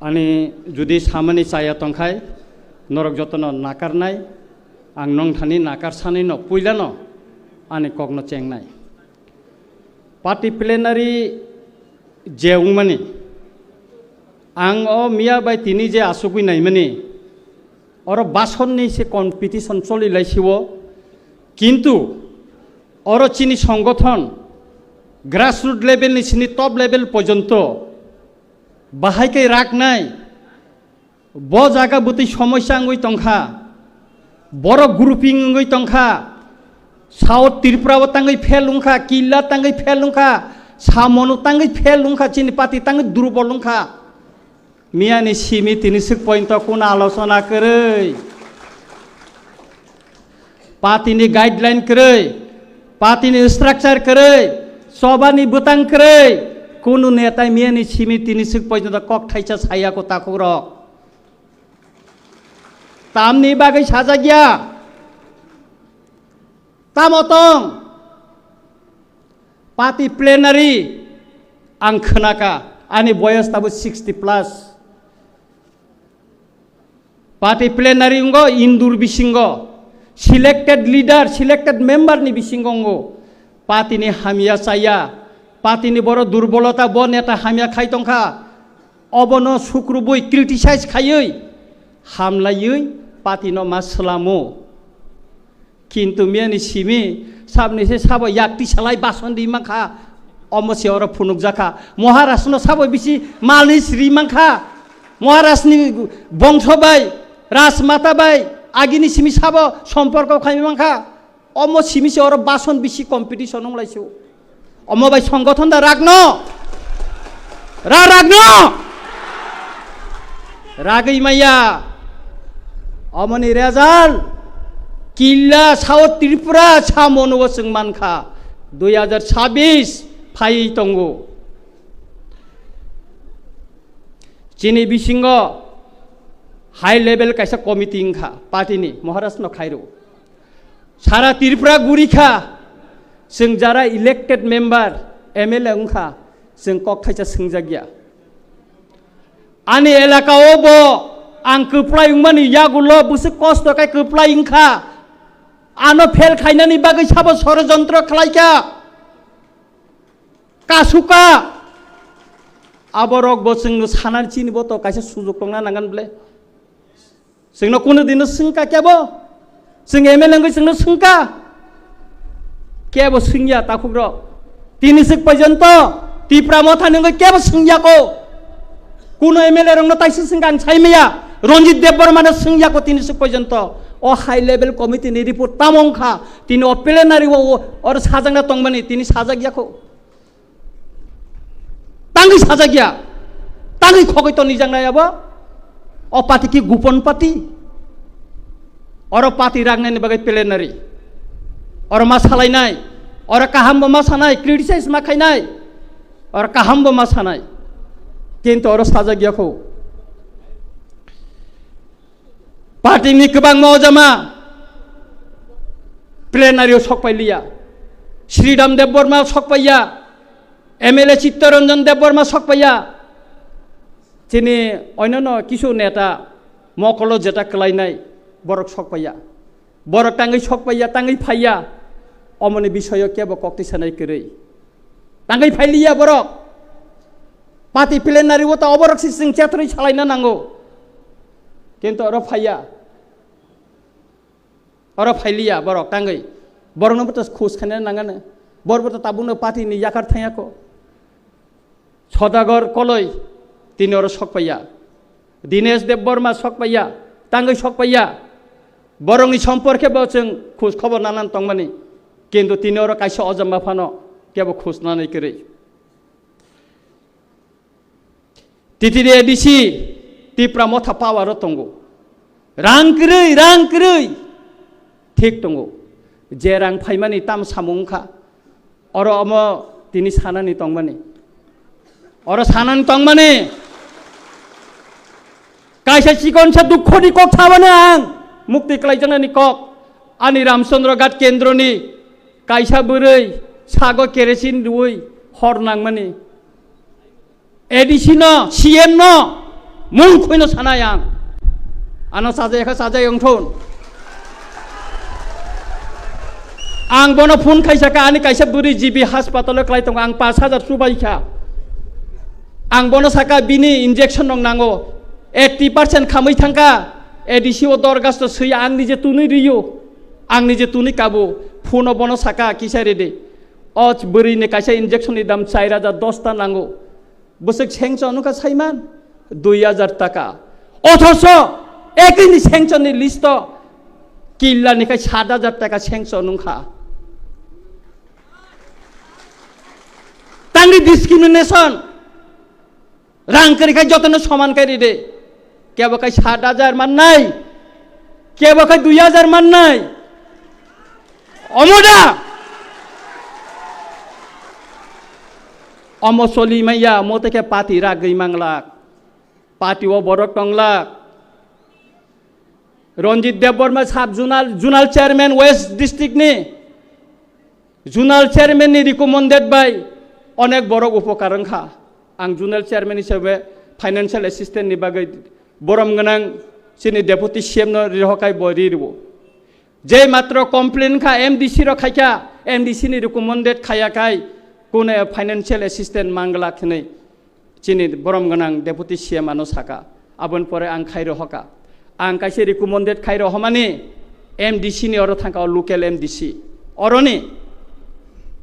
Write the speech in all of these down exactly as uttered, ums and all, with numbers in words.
Ani judi samani chaya tongkhai, norok jotono nakarnai, ang nongthani nakarsanino puilano ani kokno chengnai. Party plenary je wngmani, ang o miya bai tini je asugwi naimani, oro basonni se competition choli laisiwo, kintu oro chini songothon grassroot level ni sini top level porjonto bahai kai raknai, bo jaga bwtwi somosya wngwi tongkha, borok grouping wngwi tongkha, South Tripura o tangwi fail wngkha, Killa tangwi fail wngkha, Samonu tangwi fail wngkha, chini party tangwi durbol wngkha. Miyani simi tini swk pointo kuna alochona kwrwi. Party ni guideline kwrwi, party ni structure kwrwi, chobani bwtang kwrwi, kunu netai miyani simi tini swk pointo kok thaisa saya ko takhuk rok. Tamni bagwi sajak ya? Tamo tong? Party plenary ang khwnaka, ani boyos tabo sixty plus. Party plenary wngkha indur bisingo, selected leader, selected member ni bisingo wngkha. Party ni hamya chaya, party ni boro durbolota, bo neta hamya khai tongkha, obono sukrubwi criticize khaiwi, hamlaiwi party no ma swlamo. Kintu miyani simi sabni se sabo yakti salai bason di mankha, omo se oro phunukjakha. Maharaj no sabo bisi malni sri mankha. Maharaj ni bongso bai, rajmata bai, agini simi sabo somporko khai mankha. Omo simi se oro bason bisi competition wng lai se. Omo bai songothon da ragno? Ra ragno? Ragwi maya. Omoni result Killa South Tripura samono chwng mankha. Dui hajar chabis phai tongo. Chini bisingo high level kaisa committee wngkha party ni, Maharaj no khairo. Sara Tripura guri kha, chwng jara elected member, M L A wngkha, chwng kok thaisa swngjak ya. Ani elaka o bo ang kwplai wngmani yagulo bwswk kosto khe kwplai wngkha. Ano fail khainani bagwi sabo sorojontro khlaikha. Kasuka. Aborok bo chwngno sanani chini bo to kaisa sujuk tongna nangan ble. Chwngno kunu dino swngka kebo? Chwng M L A wngwi chwngno swngka? Kebo swngya takhukrok. Tini swk porjonto Tipra Motha ni wngwi kebo swngya ko. Kuno M L A rokno taisa swngka ang sai maya. Ranjit Debbarma no swngya ko tini swk porjonto. O high level committee ni report tamo wngkha? Tini o plenary o, o, oro sajakna tongmani tini sajak ya ko. Tangwi sajak ya, tangwi khogwi tonijaknai abo. O party ki gupon party. Oro party ragnani bagwi plenary. Oro ma salainai, oro kaham bo ma sanai, criticize ma khainai. Oro kaham bo ma sanai. Kintu oro sajak ya kho. Party ni kwbangma ojama plenary o sok pai liya. Sridham Debbarma sok pai ya. M L A Chittaranjan Debbarma sok pai ya. Chini onyono kisu neta mokolo jeta kwlainai borok sok pai ya. Borok tangwi sok pai ya, tangwi phai ya. Omoni bisoyo kebo kokti sanai kwrwi. Tangwi phai liya borok. Party plenary o ta oborok si chwng chetrwi salaina nango. Kintu oro phai ya. Oro phai liya borok tangwi. Borokno bo to khus khaina nangano. Borok bo to tabukno party ni yakar thangya ko. Sodagor Koloi tini oro sok pai ya. Dinesh Debbarma sok pai ya. Tangwi sok pai ya. Borokni somporkhe bo chwng khus khobor nanan tongmani. Kintu tini oro kaisa ojama phano kebo khus nanai kwrwi. T T D A D C Tipra Motha power o tongo. Rang kwrwi, rang kwrwi. Thik tongo. Je rang phaimani tam samung wngkha. Oro omo tini sanani tongmani. Oro sanani tongmani. Kaisa chikonsa dukhoni kok sabani ang. Mukti klaijaknani kok. Ani Ramchandra Ghat kendroni kaisa bwrwi sago kerosin rwui hor nangmani. A D C no, C M no, Mung khuino sanai ang. Ano sajai kha sajai wngthun. Ang bono phone khaisa kha, ani kaisa bwrwi G B hospital o klai tongo, ang pash hajar chubai kha. Ang bono saka bini injection rok nango, eighty percent khamwi thangkha, A D C o dorgasto swi ang nije tunwi riyo, ang nije tunwi kabo, phone o bono saka kisa rede. O bwrwi ni kaisa injection ni dam char hajar dosta nango. Bwswk sengchon wngkha saiman dui hajar taka. Othoso ekini sengchon ni list o killa ni khai sat hajar taka sengchon wngkha. Tangni discrimination. Rang kwrwi khai jotono soman kai ride. Kebo khai sat hajar mannai, kebo khai dui hajar mannai. Omo da? Omo soli maya, mo teke party ragwi manglak. Party o borok tonglak. Ranjit Debbarma sub zonal, zonal chairman West district ni. Zonal chairman ni recommended bai onek borok upokar wngkha. Ang zonal chairman hisabe financial assistant ni bagwi borom gwnang chini deputy C M no rihokai bo rirwo. Je matro complain kha M D C rok khaikha, M D C ni recommended khaya kai kune financial assistant mangla khinwi. Chini borom gwnang deputy C M ano saka, aboni pore ang khairo hoka. Ang kaisa recommended khairo homani M D C ni oro thangka, o local M D C. Oroni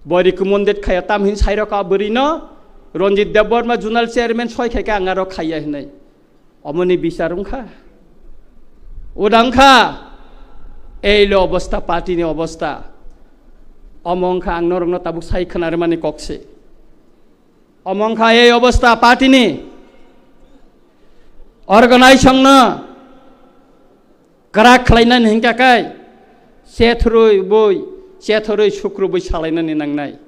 bo recommended khaya, tam hin sairo ka bwrwi no Ranjit Debbarma zonal chairman soi khaika ang aro khaya hinai. Omoni bichar wngkha. Uda wngkha. Ei lo obostha, party ni obostha. Omo wngkha ang norokno tabuk sai khwnarwmani kok se. Omo wngkha ei obostha party ni. Organization no kwrak khlainani hinkha kai, chethorwi boi, chethorwi sukrubwi salainani nangnai.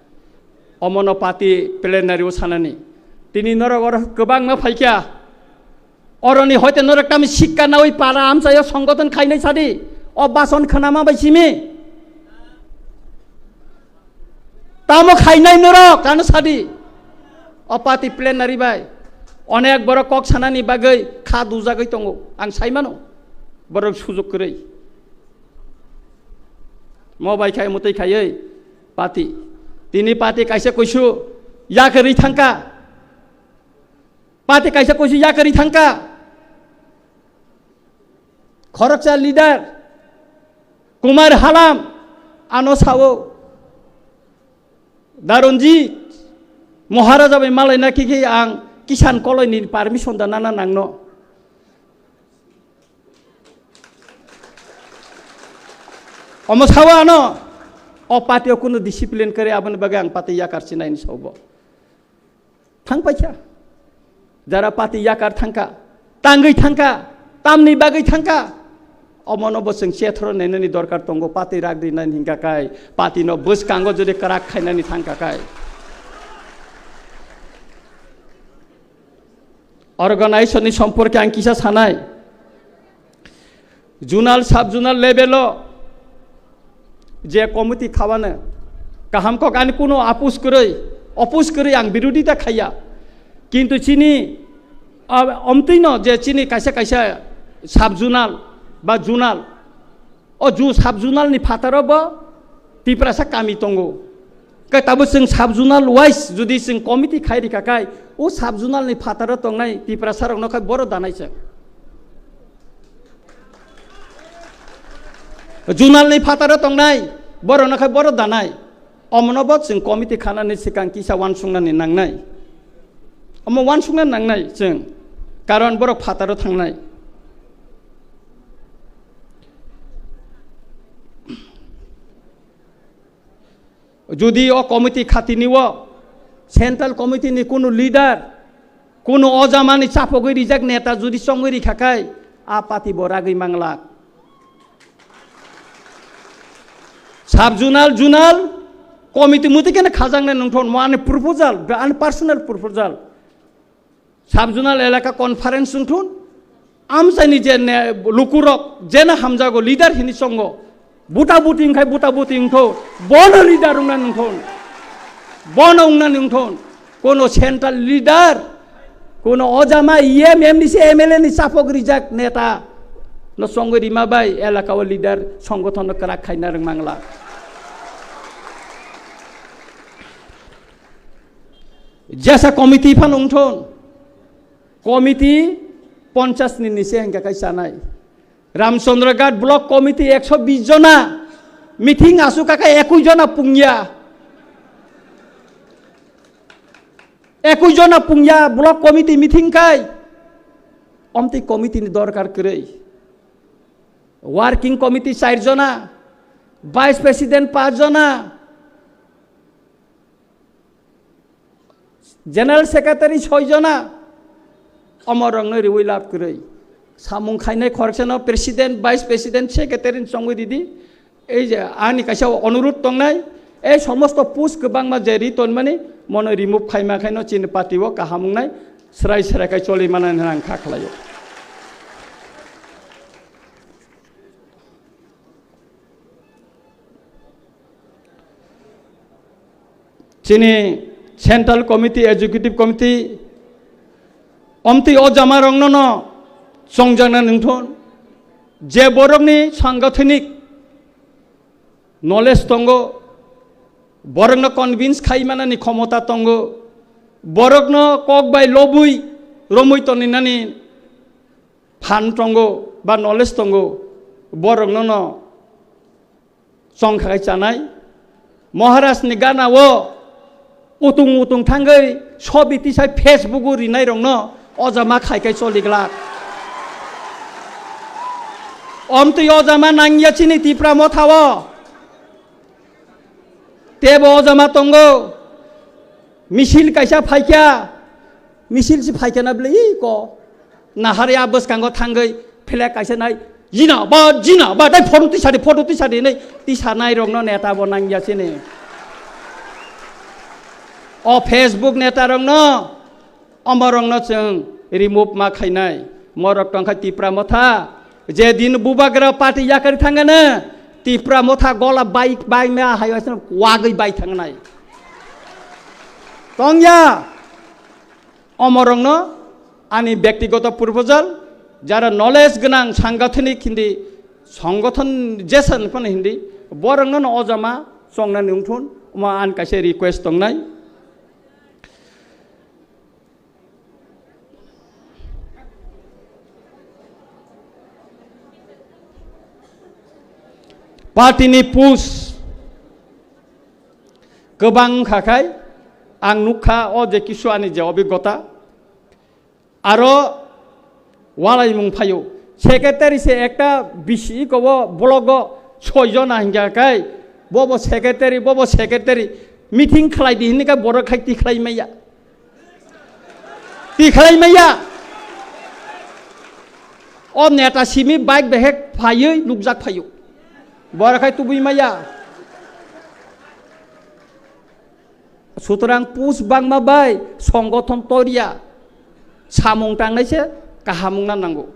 Omono party plenary o sanani. Tini norok oro kwbangma phaikha. Oroni hoite norok tamo sikka nawi para amchaio songgoton khainai sadi. O bason khwnama bai simi. Tamo khainai norok, ano sadi. O party plenary bai onek borok kok sanani bagwi kha dujagwi tongo. Ang saimano borok sujok kwrwi. Mo bai khai mwtwi khaiwi party. Tini party kaisa kuisu yakarwi thangka. Party kaisa kuisu yakarwi thangka. Khoroksa leader Kumar Halam ano sao, Daronjit Maharaja bai malaina khe khe ang Kisan Koloi ni permission da nana nangno. Omo sao ano, o party o kunu discipline kare, aboni bagwi ang party yakar sinai ni sao bo. Thang paikha. Jara party yakar thangka, tangwi thangka, tamni bagwi thangka. Omono bo chwng chethoro nainani dorkar tongo, party rak rinani hinkha kai, party no bwskango jodi kwrak khainani thangka kai. Organization ni somporke ang kisa sanai. Zonal, sub zonal level o je committee khabane kaham kok ani kuno apus kwrwi, opus kwrwi ang birodita khaiya. Kintu chini, ah, omtwino je chini kaisa kaisa sub zonal ba zonal, o ju sub zonal ni phataro bo Tiprasa kami tongo. Khe tabuk chwng sub zonal wise jodi chwng committee khai rikha khai, o sub zonal ni phataro tongnai Tiprasa rokno khai boro danai chwng. Zonal ni phataro tongnai borokno khai boro danai. Omono bo chwng committee khanani swkang kisa uansuknani nangnai. Omo uansukna nangnai chwng, karon borok phataro thangnai. Jodi o committee khatini o central committee ni kunu leader, kunu o jamani chapogwi rijak neta jodi chongwi rikha khai, a party bo ragwi manglak. Sub zonal, zonal committee muti kene khajaknai nungthon, mo ani proposal, ani personal proposal. Sub zonal elaka conference wngthun, amchaini je ne-, lukurok jena hamjago leader hini chongo, buta buti wngkhai buta buti wngtho, bono leader wngna nungthun, bono wngna nungthun, kono central leader Kuno ojama E M, M D C, M L A ni chapok rijak neta no chongwi rima bai elaka o leader songgothon no kwrak khaina rwng mangla. Jesa committee phano wngthon, committee ponchas ni nise hingka kai chanai. Ramchandra Ghat block committee ekso bis jona meeting asuk kaka ekwis jona pungya. Ekwis jona pungya block committee meeting kai. Omtwi committee ni dorkar kwrwi. Working committee char jona, vice president panch jona, general secretary soi jona, omorokno riwi lab kwrwi. Samung khainai khoroksa no president, vice president, secretary ni chongwi ridi. Ei je ani kaisa onurut tongnai, ei somosto post kwbangma je ri tonmani, mono remove khaima khaino chini party o kaham wngnai, srai srai khai choli manani ang kha khlaio. Chini Central Committee, Executive Committee, omtwi o jamarokno no chongjakna nungthun, je borokni sangathanik knowledge tongo, borokno convince khai manani khomota tongo, borokno kok bai lobwi romwi toninani phan tongo ba knowledge tongo, borokno no chongkha khai chanai. Maharaj ni gana o utung utung thangwi sobi tisai Facebook o rinai rokno ojama khai khai choli glak. Omtwi ojama nangya chini Tipra Motha o. Tebo ojama tongo. Misil kaisa phaikya. Misil si phaikya na bile iko. Nahar ya bwskango thangwi flag kaisa nai. Jina ba, jina ba, dai photo tisadi, photo tisadi nai. Tisanai rokno neta bo nangya sini. O Facebook neta rokno, omorokno chwng remove ma khainai. Morok tongkha Tipra Motha. Je din bubagra party yakari thangana, Tipra Motha gola bai, bai ma hai wagwi bai thangnai. Tongya. Omorokno ani byaktigoto proposal, jara knowledge gwnang sangathanik hindi, songothon jesan phano hindi, borokno no ojama chongnani wngthun, omo ani kaisa request tongnai. Party ni push kwbang wngkha khai, ang nukha o je kisu ani je obigota, aro walaimung phaio. Secretary se ekta bisi iko bo block o soi jona hingkha khai, bobo secretary, bobo secretary, meeting khlai di hinwi khe borok khai tikhlai maya. Tikhlai maya. O neta simi bike behek phaiwi nukjak phaio. Borok khai tubui maya. Sutorang push bangma bai songothon toriya. Samung tangnai se kaham wngna nango.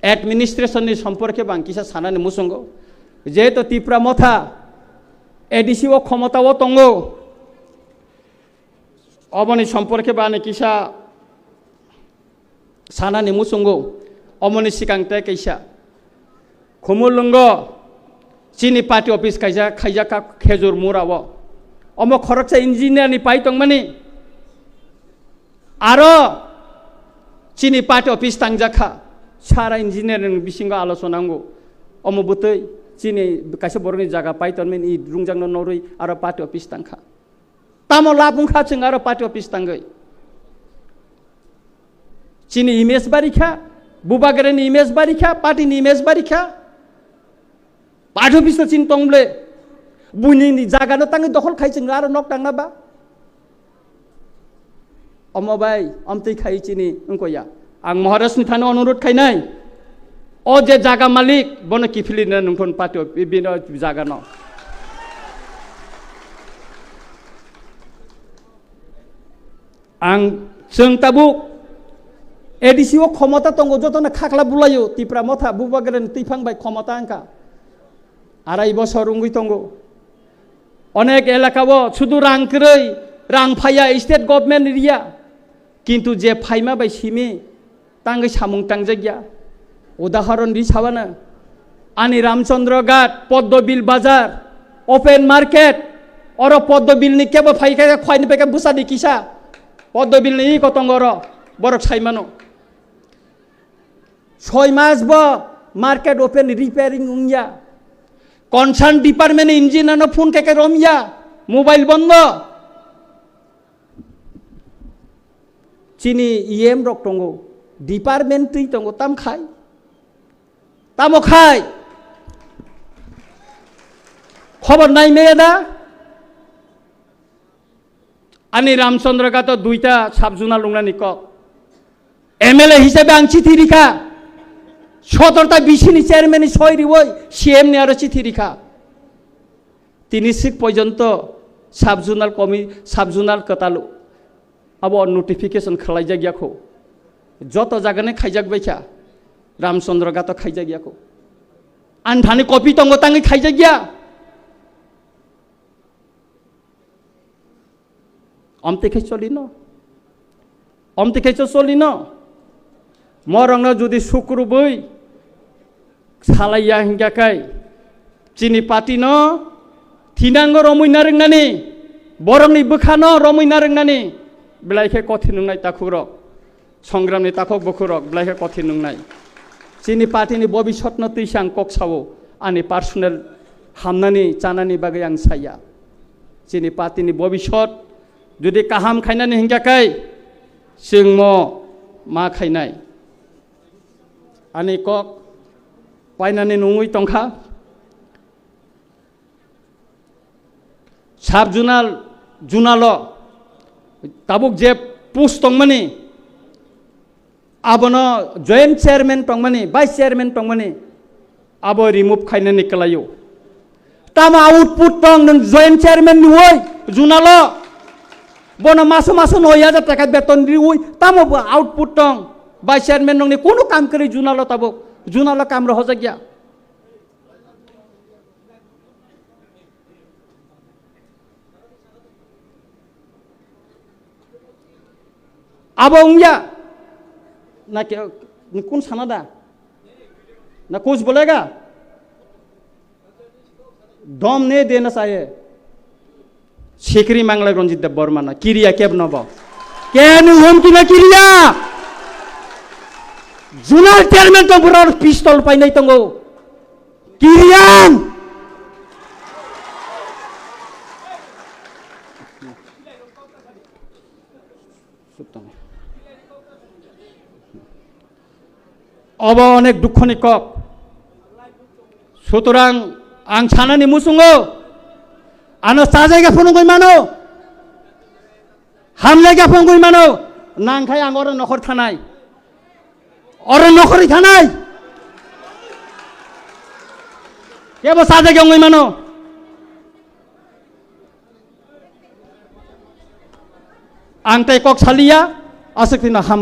Administration ni somporke bo ang kisa sanani muchungo. Jehetu Tipra Motha A D C o khomota o tongo. Oboni somporke bo ani kisa sanani muchungo. Omoni sikang tei kaisa. Khumulwngo chini party office kaisa khaijak kha Khejur Mura o. Omo khoroksa engineer ni pai tongmani. Aro chini party office tangjak kha. Sara engineer ni bisingo alochona wngo. Omo bwtwi chini kaisa borokni jaga pai tongmani rungjakno norwi aro party office tangkha. Tamo lab wngkha chwng aro party office tangwi. Chini image bari kha, bubagrani image bari kha, party ni image bari kha. Party office no chini tong ble. Buini ni jaga no tangwi dokhol khai chwng aro nok tangna ba. Omo bai, omtwi khai chini wngkoya. Ang Maharaj ni thani onurut khainai. O je jaga malik, bono kiphilina nungthon party o, bino jaga no. Ang chwng tabuk A D C o khomota tongo, jotono khakla bulaio, Tipra Motha, Bubagrani twiphang bai khomota wngkha. Arai bosor wngwi tongo. Onek elaka o sudu rang kwrwi, rang phaiya, state government riya. Kintu je phaima bai simi tangwi samung tangjakya. Udahoron ri sabana. Ani Ramchandra Ghat, Poddobil Bazar, open market, oro Poddobil ni kebo phai khe khwai ni peke bwsa di kisa. Poddobil ni iko tongo oro, borok sai mano. Soi mas bo market open repairing wngya. Concern department ni engineer no phone khe khe romya, mobile bondo. Chini E M rok tongo, department twi tongo, tam khai? Tamo khai? Khobor nai meya da? Ani Ramchandra Ghat o duita sub zonal wngnani kok. M L A hisabe ang chithi rikha. Sotorta B C ni chairman ni soi riwoi C M ni aro chithi rikha. Tini sik porjonto sub zonal komi-, sub zonal kwtal abo notification khwlaijak yakho. Joto jagani khaijak baikha. Ramchandra Ghat o khaijak yakho. Anthani copy tongo tangwi khaijak ya. Omtwi khe cholino? Omtwi khe cho cholino? Morokno jodi sukrubwi salaiya hinkha khe chini party no thinango romwi narwknani, borokni bwkhano romwi narwknani belai khe kothin wngnai takhukrok. Songramni takhuk bukhurok belai khe kothin wngnai. Chini party ni bobiswt no twi se ang kok sao, ani personal hamnani chanani bagwi ang saya. Chini party ni bobiswt jodi kaham khainani hinkha khe chwng mo ma khainai. Ani kok painani nungwi tongkha. Sub zonal, zonal o tabuk je post tongmani, abono joint chairman tongmani, vice chairman tongmani, abo remove khainani kwlaio. Tamo output tong nwng joint chairman ni oi zonal o? Bono maso maso noi hajar taka beton riwi, tamo bo output tong? Vice chairman nongni kunu kam kwrwi zonal o tabuk, zonal o kam rohorjak ya. Abo wngya? Na ke, ni kun sana da? Na kuch bolega? Dom ne dena chahiye. Sikri manglai Ranjit Debbarma na. Kiriya keb nobo. Kenu hom kina kiriya. Zonal chairman to bura pistol painai tongo. Kiriyan. Obo onek dukhoni kok. Sutorang ang sanani musungo ano chajaiga phunugwi mano. Hamjaiga phunugwi mano. Nangkhai ang oro nokhor thanai. Oro nokhorwi thanai. Kebo chajaiga wngwi mano. Ang tei kok saliya, aswk tino ham.